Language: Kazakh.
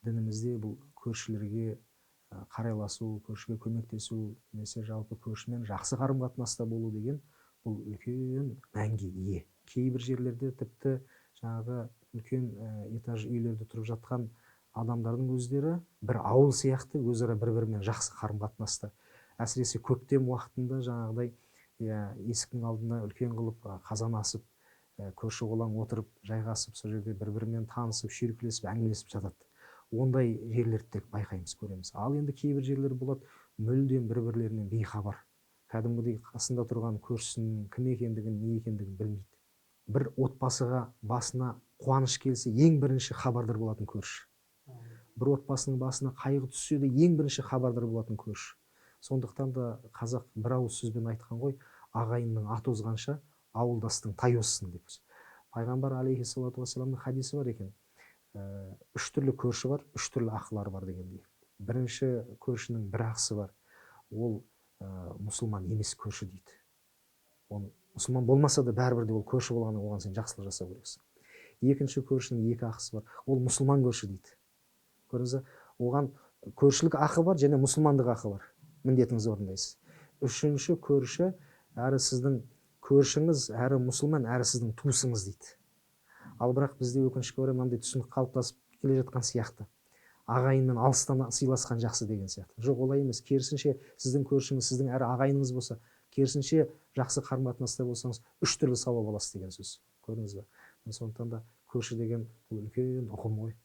Дінімізде бұл көршілерге қарайласу, көршіге көмектесу немесе жалпы көршімен жақсы қарым-қатынаста болу деген бұл үлкен мәнге ие. Кейбір жерлерде тіпті жаңағы үлкен этаж үйлерде тұрып жатқан адамдардың өздері бір ауыл сияқты өзара бір-бірімен жақсы қарым-қатынаста. Әсіресе көктем уақытында жаңағыдай, есіктің алдына үлкен қылып қазан асып, көрші қолаң отырып, жайғасып, сол жерде бір-бірімен танысып, шүйіркелесіп, әңгімелесіп жатады. Ондай жерлерді де байқаймыз, көреміз. Ал енді кейбір жерлер болады, мүлдем бір-бірлерінен бейхабар. Кәдімгідей қасында тұрған көршісінің кім екендігін, не екендігін білмейді. Бір отбасыға басына қуаныш келсе, ең бірінші хабардар болатын көрші. Бір отбасының басына қайғы түссе де, ең бірінші хабардар болатын көрші. Сондықтан да қазақ бір ауыз сөзбен айтқан ғой, ағайынның аты озғанша ауылдастың тай озсын деп. Пайғамбар алейхиссалату уассаламның хадисі бар екен. Үш түрлі көрші бар, үш түрлі ақылар бар дегендей. Бірінші көршінің бір ақысы бар, ол мұсылман емес көрші дейді. Ол мұсылман болмаса да бәрібір де ол көрші болғаннан оған сен жақсылық жасау керексің. Екінші көршінің екі ақысы бар, ол мұсылман көрші дейді. Көрдіңіз бе? Оған көршілік ақы бар және мұсылмандық ақы бар. Міндетіңізді орындайсыз. Үшінші көрші әрі сіздің көршіңіз, әрі мұсылман, әрі сіздің туысыңыз дейді. Ал бірақ бізде өкінішке орай мынандай түсінік қалыптасып келе жатқан сияқты. Ағайынмен алыстан сыйласқан жақсы деген сияқты. Жоқ, олай емес. Керісінше, сіздің көршіңіз сіздің әрі ағайыныңыз болса, керісінше жақсы қарым-қатынаста болсаңыз, үш түрлі сауап аласыз деген сөз. Көрдіңіз бе? Сондықтан да көрші деген бұл үлкен ұғым ғой.